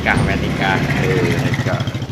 Nikah we nikah. Nikah.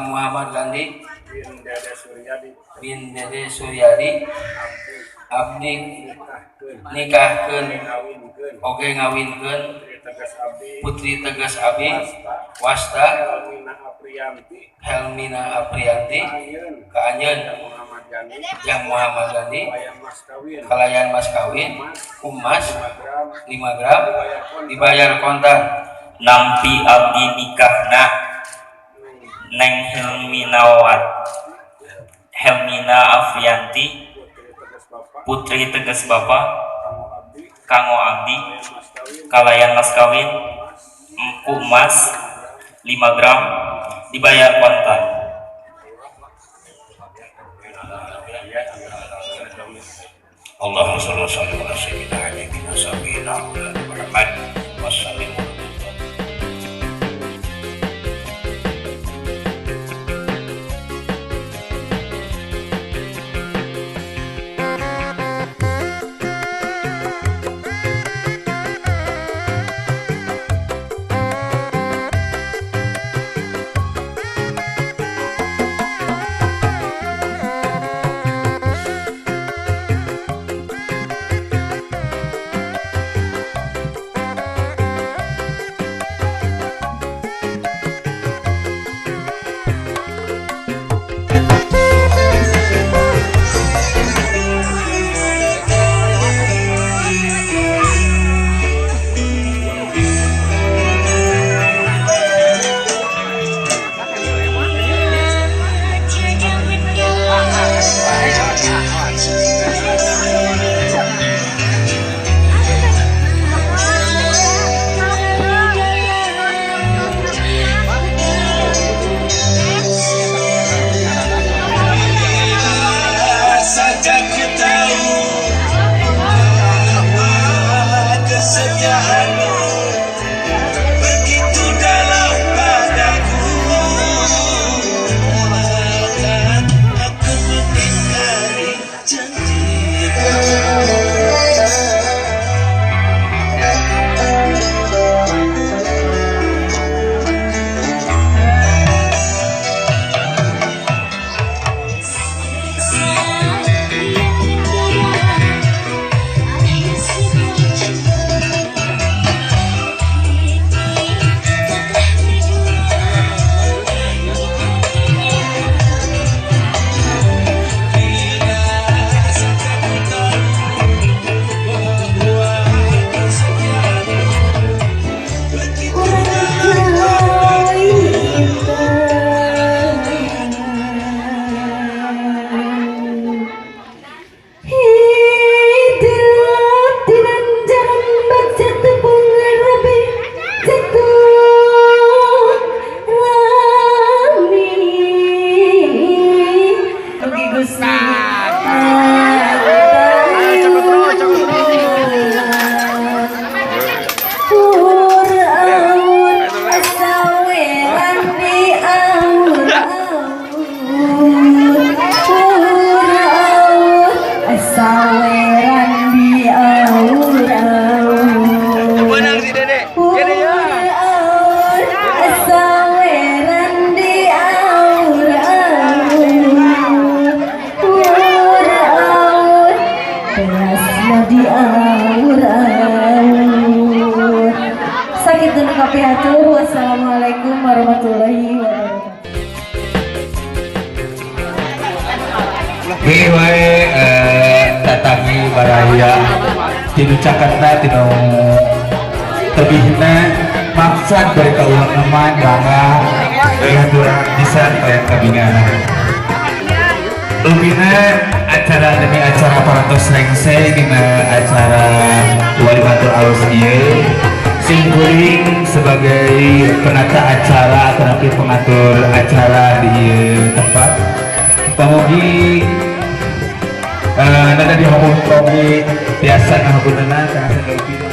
Muhammad Gandhi bin Dede Suryadi bin Dede Suryadi abdi abdi nikahkeun nikahkeun ngawinkeun oge ngawinkeun putri tegas abdi putri tegas abdi wasta wasta Helmina Aprianti Helmina Aprianti ka anjeun ka anjeun Muhammad Gani yang Muhammad Gandhi kalayan mas kawin kalayan mas kawin emas emas 5 gram 5 gram dibayar kontan. Dibayar kontan. Nampi abdi nikahna Neng Helmina Afrianti putri tegas bapak putri tegas bapak kanggo abdi kanggo abdi kalayan mas kawin kalayan mas kawin ku emas 5 gram dibayar kontan. Allahumma shalli wa sallim ala sayyidina habibina sayyidina Muhammad wa sallim. Saja ku tahu bahwa kesetiaanmu begitu dalam padaku. Takkan aku mengingkari janjiku. Bila saja ku tahu bahwa kesetiaanmu begitu dalam padaku. Hidup dengan jarang tepung lebih jatuh rami. Mugi Gusti Ur-aur saweran di aur-aur. Ur-aur saweran di aur-aur. Ur-aur saweran di aur-aur. Ur-aur beasna di aur-aur. Sakitu nu kapihatur. Wassalamualaikum warahmatullahi wabarakatuh. Pilih wae datangi baraya tinu caketna tinu tebihna maksad dari kaulang eman bangga dihaturan bisa kalian kabingan. Lebihna acara demi acara parantos rengse dina acara walimatul alus ieu sim kuring sebagai penata acara atau nanti pengatur acara di tempat pamugi nada di oge biasa ngahapuntenna karena.